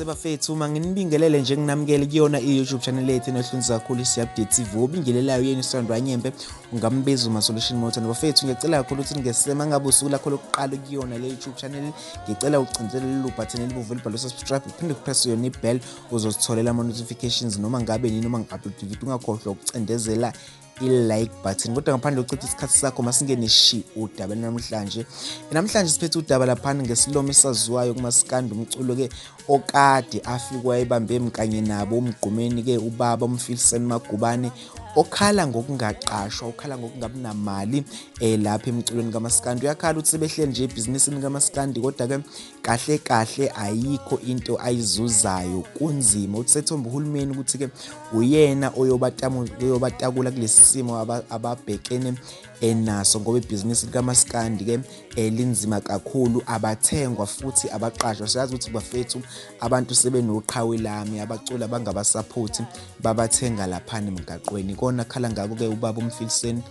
Sebafethu uma nginibingelele nje nginamukele kuyona i-YouTube channel yethu enohlonzi kakhulu isi-update TV obingelelayo yenu Sandra Nyembe ungambiza uma Solution Motor. Bafethu ngiyacela kakhulu ukuthi ningesema ngabe usuku lakho lokuqala kuyona le YouTube channel, ngicela ucindezele lolu button elibovu elibhalwe subscribe uphinde upress yona i-bell uzozitholela ama-notifications noma ngabe nini noma ngi-upload video. Ungakhohlwa ukucindezela i-like button. Kodwa ngaphandle kokuchitha isikhathi sakho, masingene shi udaba namhlanje. Namhlanje siphethe udaba laphana ngesilomo esaziwayo kumaskandi, umculo-ke okade afikwa ebambe kanye nabo uMgqumeni-ke ubaba uMfiliseni Magubane, okhala ngokungaqashwa, okhala ngokungabi namali lapha emculweni kamaskandi. Uyakhala ukuthi sebehleli nje ebhizinisini kamaskandi, kodwa-ke kahle kahle ayikho into ayizuzayo, kunzima. Uthi sethemba uhulumeni ukuthi-ke uyena oyobatakula kulesi simo ababhekene naso, ngoba ibhizinisi likamaskandi-ke linzima kakhulu, abathengwa futhi abaqashwa. Siyazi ukuthi bafethu abantu sebenoqhawe lami, abaculi abangabasaphothi babathenga laphana emgaqweni. Ikona khala ngako-ke ubaba uMfiliseni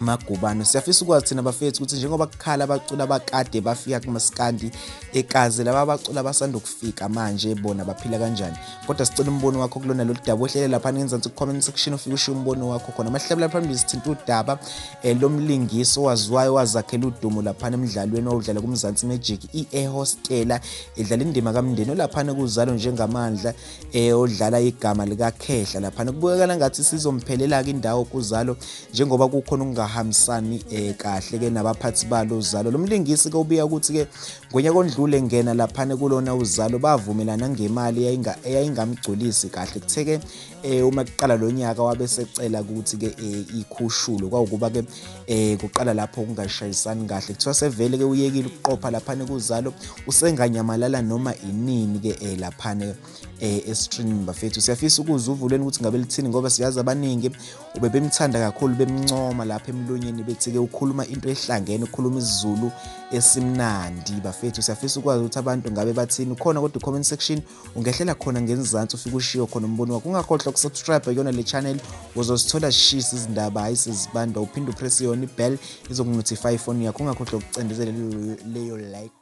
Magubane. Siyafisa ukwazi thina bafethu ukuthi njengoba kukhala abaculi abakade bafika kumaskandi ekaze, laba abaculi abasanda ukufika manje bona baphila kanjani? Kodwa sicela umbono wakho kulona lolu daba, wehlele laphana ngenzansi ku-comment section ufike ushiye umbono wakho khona. Amahlebela phambili sithinta udaba lomlingisi owaziwayo wazakhela udumo laphana emdlalweni owawudlala kuMzansi Magic, i-Ehostela, edlala indima kaMndeni, olaphana kuzalo njengamandla odlala igama likaKhehla laphana. Kubukeka ngathi sizomphelela-ke indawo kuzalo njengoba kukhona ukungahambisani kahle-ke nabaphathi balo uzalo. Lo mlingisi-ke ubiya ukuthi-ke ngonyaka ondlule ngena laphana kulona uzalo bavumelana ngemali eyayingamgculisi kahle. Kuthe-ke uma kuqala lo nyaka wabe secela ukuthi-ke ikhushulwe, kwawukuba-ke kuqala lapho kungashayisani kahle. Kuthiwa sevele-ke uyekile ukuqopha laphana kuzalo, usenganyamalala noma inini-ke laphana e-streaming. Bafethu siyafisa ukuzwa uvulweni ukuthi ngabe lithini, ngoba siyazi abaningi ubebemthanda kakhulu, bemncoma lapha emlonyeni bethi-ke ukhuluma into ehlangene, ukhuluma isiZulu esimnandi. Bafethu siyafisa ukwazi ukuthi abantu ngabe bathini khona, kodwa i-comment section ungehlela khona ngenzansi ufike ushiye khona umbono wakho. Ungakhohlwa ukusubscribe kuyona le channel, uzozithola shisa izindaba, hayi sezibanda. Uphinde upress yona i-bell izokunotify ifoni yakho. Ungakhohlwa ukucindezela leyo like.